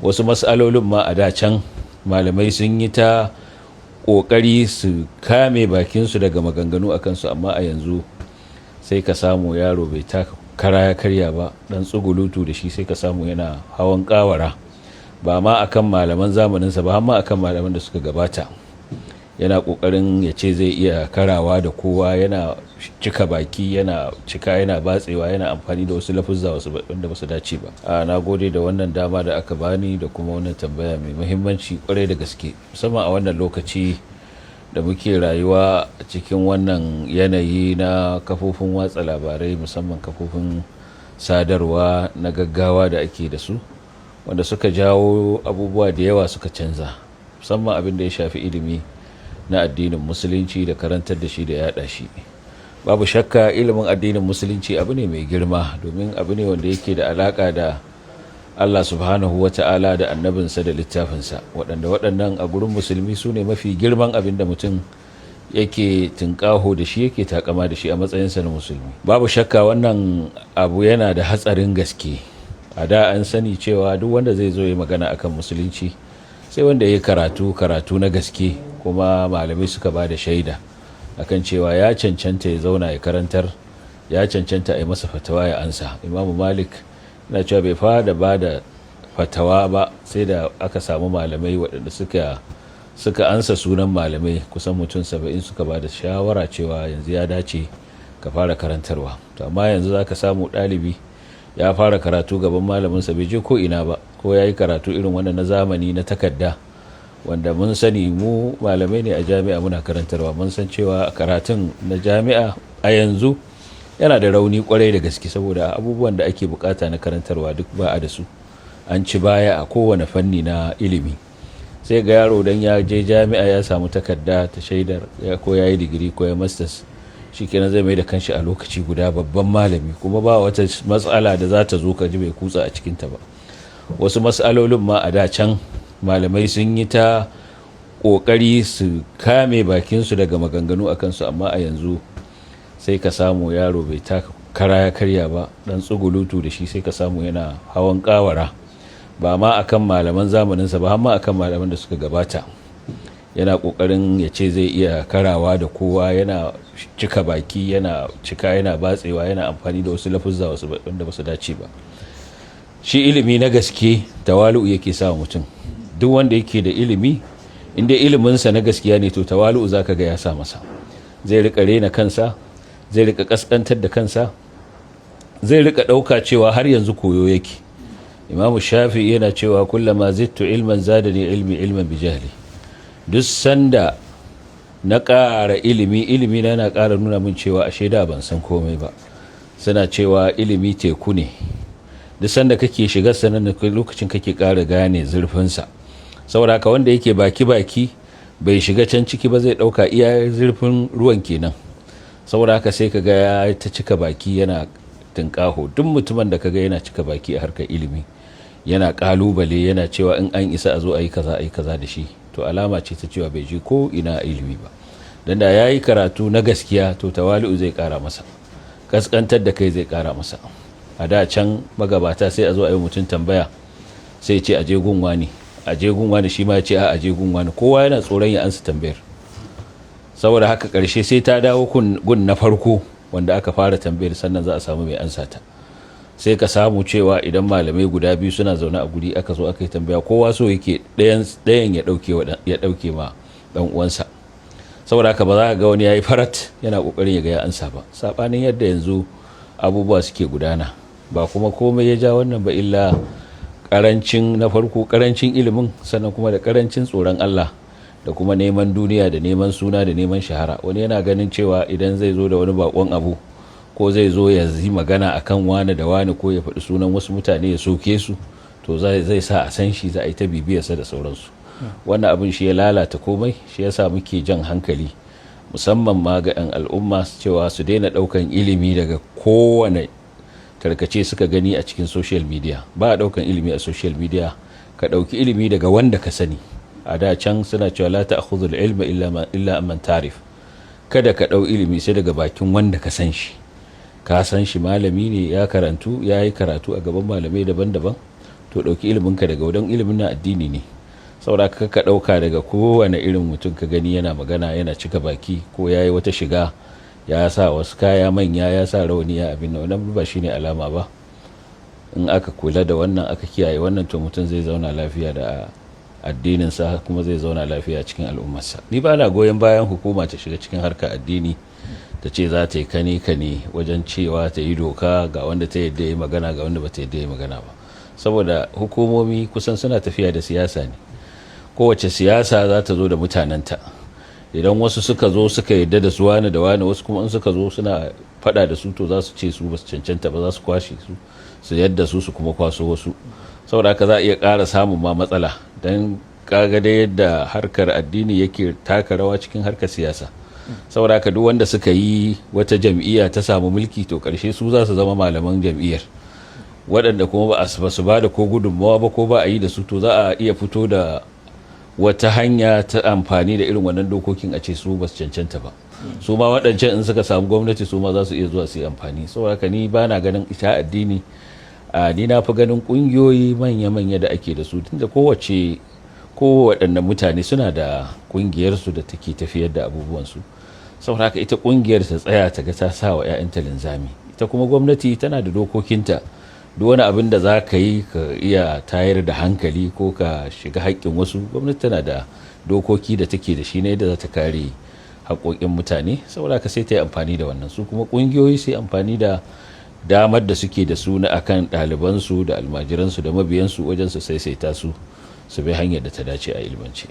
Wasu matsalolin ma a da can malamai sun yi ta ƙoƙari su kame bakinsu daga maganganu a kansu, amma a yanzu sai ka samu yaro bai taka kara ya karya ba, dan tsugulutu da shi, sai ka samu yana hawan kawara, ba ma akan malaman zamaninsa ba, har ma akan malaman da suka gabata. Yana kokarin ya ce zai iya karawa da kowa, yana cika baki, yana cika yana batsewa, yana amfani da wasu lafuzza wasu wanda ba su dace ba. A na gode da wannan dama da aka bani da kuma wannan tambaya mai muhimmanci kwarai da gaske, musamman a wannan lokaci da muke rayuwa a cikin wannan yanayi na kafofin watsa labarai, musamman kafofin sadarwa na gaggawa da ake da su, wanda suka jawo abubuwa da yawa suka canza, musamman abin da ya shafi ilimi na addinin Musulunci da karantar da shi da yada shi. Babu shakka ilimin addinin Musulunci abu ne mai girma, domin abu ne wanda yake da alaka da Allah Subhanahu wa Ta'ala da annabinsa da littafinsa, waɗanda waɗannan a gurin Musulmi su ne mafi girman abin da mutum yake tunƙaho da shi, yake takama da shi a matsayinsa na Musulmi. Babu shakka wannan abu yana da hatsarin gaske. A da an sani cewa duk wanda zai zo ya magana akan Musulunci sai wanda ya karatu, karatu na gaske, kuma malamai suka ba da shaida akan cewa ya cancanta ya zauna ya karantar, ya cancanta a yi masa fatawa ya ansa. Imamu Malik na cewa bai fara ba da fatawa ba sai da aka samu malamai waɗanda suka ansa sunan malamai kusan mutum 70 suka ba da shawara cewa yanzu ya dace ka fara karantarwa. To amma yanzu za ka samu ɗalibi ya fara karatu gaban malaminsa bai je ko ina ba, ko ya yi karatu irin wannan na zamani na takarda, wanda mun sani, mu malamai ne a jami'a muna karantarwa, mun san cewa karatun na jami'a a yanzu yana da rauni kwarai da gaske, saboda abubuwan da ake bukata na karantarwa duk ba a da su. An ci baya a kowane fanni na ilimi. Sai ga yaro dan ya je jami'a ya samu takarda ta shaidar ko ya yi digiri ko ya masters, shikenan zai mai da kanshi a lokaci guda babban malami, kuma ba wata matsala da za ta zo ka ji bai kutsa a cikinta ba. Wasu matsalolin ma a da can malamai sun yi ta ƙoƙari su kame bakinsu daga maganganu a kansu, amma a yanzu sai ka samu yaro bai taka kara ya karya ba, dan tsugulutu da shi, sai ka samu yana hawan kawara, ba ma akan malaman zamaninsa ba, har ma akan malaman da suka gabata. Yana kokarin ya ce zai iya karawa da kowa, yana cika baki, yana cika yana batsewa, yana amfani da wasu lafuzza wasu wanda ba su dace ba. Shi ilimi na gaske tawalu'u yake sa mutum. Duk wanda yake da ilimi, inda iliminsa na gaskiya ne, to tawalu'u zaka ga ya sa masa. Zai rika rena kansa, zai rika kaskantar da kansa, zai rika dauka cewa har yanzu koyo yake. Imamu Shafi yana cewa: "Kullama zittu ilman zadani ilmi ilman bi jahli." Duk sanda na ƙara ilimi, ilimi na ƙara nuna min cewa ashe da ban san komai ba. Suna cewa ilimi teku ne, duk sanda kake shiga sanan lokacin kake ƙara gane zurfinsa. Saboda haka wanda yake baki baki bai shiga can ciki ba, zai ɗauka iya zurfin ruwan kenan. Saboda haka sai kaga ya ta cika baki yana tunƙaho. Duk mutumin da kaga yana cika baki a harkar ilimi, yana kalubale, yana cewa in an isa a zo a yi kaza, a yi kaza da shi, to alama ce ta cewa bai je ko ina ilimi ba. Dan da ya yi karatu na gaskiya, to tawali'u zai kara masa, kaskantar da kai zai kara masa. A da can magabata sai a zo a yi mutum tambaya, sai ce a je gun wani, a je gun wani, shi ma ya ce a je gun wani. Kowa yana tsoron ya ansa tambayar. Saboda haka karshe sai ta dawo gun na farko wanda aka fara tambayar, sannan za a samu mai ansa ta. Sai ka samu cewa idan malamai guda biyu suna zaune a guri, aka zo aka yi tambaya, kowa so yake ɗayan ya ɗauke ma ɗan uwansa. Saboda haka ba za ka ga wani ya yi farat yana ƙoƙarin ya ga ya ansa ba, saɓanin yadda yanzu abubuwa suke gudana. Ba kuma komai ya ja wannan ba illa ƙarancin, na farko ƙarancin ilimin, sannan kuma da ƙarancin tsoron Allah da kuma neman duniya da neman suna da neman shahara. Wani yana ganin cewa idan zai zo da wani bakon abu, ko zai zo ya yi magana akan wani da wani, ko ya faɗi sunan wasu mutane ya soke su, to zai sa a san shi, za a yi ta bibiyarsa da sauransu. Wannan abin shi ya lalata komai. Shi ya sa muke jan hankali, musamman ma ga 'yan al'umma, cewa su daina ɗaukan ilimi daga kowane tarkace suka gani a cikin social media. Ba a ɗaukan ilimi a social media. Ka ɗauki ilimi daga wanda ka sani. A da can suna cewa: "La ta'khudhu al-ilma illa man ta'rif." Kada ka ɗau ilimi sai daga bakin wanda ka san shi. Ka san shi malami ne, ya karantu, ya yi karatu a gaban malamai daban-daban. To ɗauki iliminka daga wajen ilimin na addini ne. Saboda ka ɗauka daga kowane irin mutum ka gani yana magana, yana cika baki, ko ya yi wata shiga, ya sa wasu kaya manya, ya sa rauni, ya abin nan, wannan ba shine alama ba. In aka kula da wannan, aka kiyaye wannan, to mutum zai zauna lafiya da addininsa kuma zai zauna lafiya cikin al'ummarsa. Ni ba na goyon bayan hukuma ta shiga cikin harkar addini, ta ce za ta yi kane kane wajen cewa ta yi doka, ga wanda ta yadda yi magana, ga wanda ba ta yadda yi magana ba, saboda hukumomi kusan suna tafiya da siyasa ne. Kowace siyasa za ta zo da mutanenta. Idan wasu suka zo suka yadda da su wani da wani, wasu kuma in suka zo suna fada da su, to za su ce su ba su cancanta ba, za su kwashe su, su yadda su, su kuma kwaso wasu. Saboda haka za a iya ƙara samun ma matsala, don kaga dai yadda harkar addini yake taka rawa cikin harkar siyasa. Saboda haka duk wanda suka yi wata jam'iyya ta samu mulki, to ƙarshe su za su zama malaman jam'iyyar. Waɗanda kuma ba su ba da ko gudunmawa ba, ko ba a yi da su, to za a iya fito da wata hanya ta amfani da irin wannan dokokin a ce su ba su cancanta ba. Su ma waɗancan in suka samu gwamnati, su ma za su iya zuwa su yi amfani. Saboda haka ni ba na ganin ita addini a ni na fi ganin ƙungiyoyi manya-manya da ake da su, tunda kowace kowaɗanne mutane suna da ƙungiyarsu da take tafiyar da abubuwansu. Saboda haka ita ƙungiyar ta tsaya ta ga ta sa wa 'ya'yanta linzami. Ita kuma gwamnati tana da dokokinta. Duk wani abin da za ka yi ka iya tayar da hankali ko ka shiga haƙƙin wasu, gwamnati tana da dokoki da take da shi ne da za ta kare haƙoƙin mutane. Saboda haka sai ta yi amfani da wannan. Su kuma ƙungiyoyi sai amfani da damar da suke da su na akan ɗalibansu da almajiransu da mabiyansu wajen su saisaita su, su bi hanyar da ta dace a ilmance.